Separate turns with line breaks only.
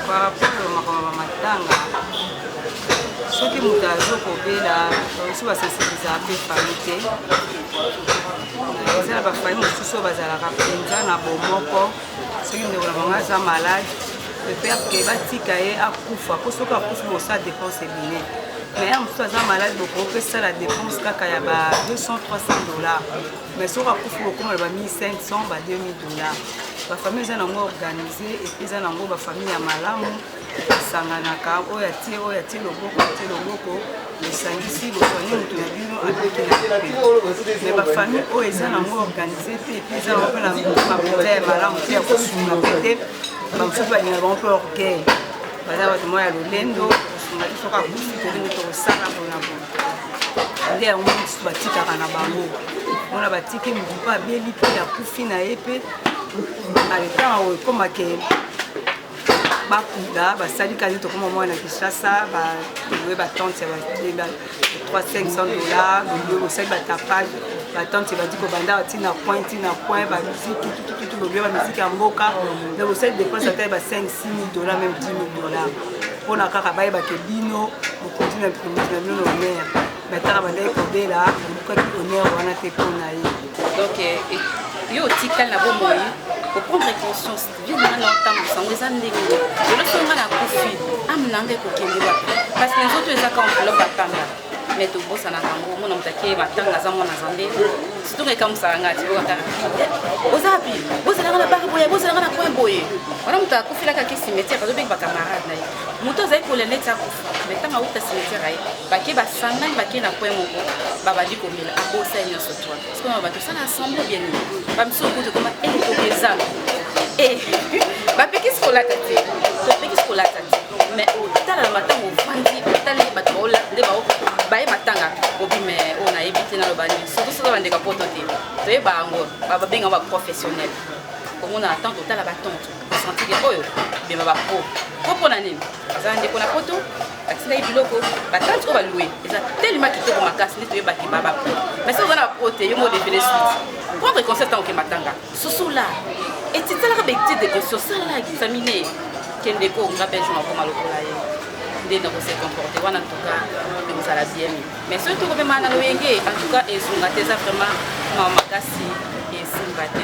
Par rapport ya makambo ya matanga, soki moto azo kobela, bamosusu basensibilisaka mpe famille te. Eza na bafamille mosusu oyo bazalaka mpenza na bomoko. Soki ndeko na bango aza malade, préfère ke batika ye akufa, mpo soki akufi, bosala dépense ebele. Mais ya mosusu aza malade, bokopesala dépense kaka ya ba 200 300 dollars, mais soki akufi, bokóma na ba 1500, ba 2000 dollars. Bafamille eza nango organisé et puis eza nango bafamille ya malamu, basanganaka, oyo atie loboko, atie loboko, bosangisi, bosoigne moto na bino, abiki na pe. Mais bafamille oyo eza nango organisé te et puis eza nango mpe na mapenza ya malamu te, ya kosunga mpe te, bamosusu balingaka bango mpe orgueil, baza bato moko ya lolendo, kosunga te. Soki akufi, tolenge tokosala mpona boye nde yango mosusu batikaka na bango mpona batiki motu mpe abeli mpe akufi na ye mpe aletanga ekomake bakuda basali kasi. Tokoma mwana na Kinshasa, baloue batente ya 3 500 dollars, baloue, bosali batapage, batente badi kobanda ntina coin, ntina coin, bamiziki tutututu, baloue bamiziki ya mboka. Donc bosali dépense ata ya ba 5 6 000 dollars, même 10 000 dollars, mpona kaka bayebake bino mokonzi na na bino na honneur. Mais tala, bandaki kobela, bolukaki honneur wana te mpo na ye.
Donc yo otikali na bomoi, oprendre conscience: vie na nga na otambusa yango eza ndenge nini? Lelo so nga nakufi, âme na nga ekokende wapi? Parce que nzoto ezaka enveloppe apamba. Mais tobosanaka yango. Omona moto ake matanga, aza mwana Nzambe, surtout nga ekamusaka nga ti okaka oza wapi, bozalanga na bar boye, bozalanga na coin boye. Wana moto akufelaka ake cimetière, azobengi bacamarade na ye. Moto azali kolela neti akufa, mais ntango auta cimetière, aye, bake, basangani, bake na coin moko, babandi komela, abosali nyonso. Toi sikoyo, bato osala ensemble bien nini? Bamisusu kutu ekoma tokezanga, bapekisi kolata te, topekisi kolata te. Mais otala na matanga, ovandi, otali bato nde baye matanga, obi me oyo nayebi te naloba nini. Surtout soki bandeka poto te, toyeba yango, babenga baprofessionnel. Komona na tante, otala batante, osentike oyo bema bapro po mpona nini aza ndeko na poto, batindaki biloko, batante oyo balue eza telema kitoko makasi nde toyebaki ba bapro. Mais soki oza na bapro te, yo mo défile suite. Prendre conscience ntango oke matanga, susu la etitalaka baétude de conscience, sala examine, kende ko nga mpe jour nakoma lokola ye, nde nakose comporte wana. En tout cas ekozala bien. Mais soki tokomema na loyenge, en tout cas ezunga te, eza vraiment mawa makasi, esimba te.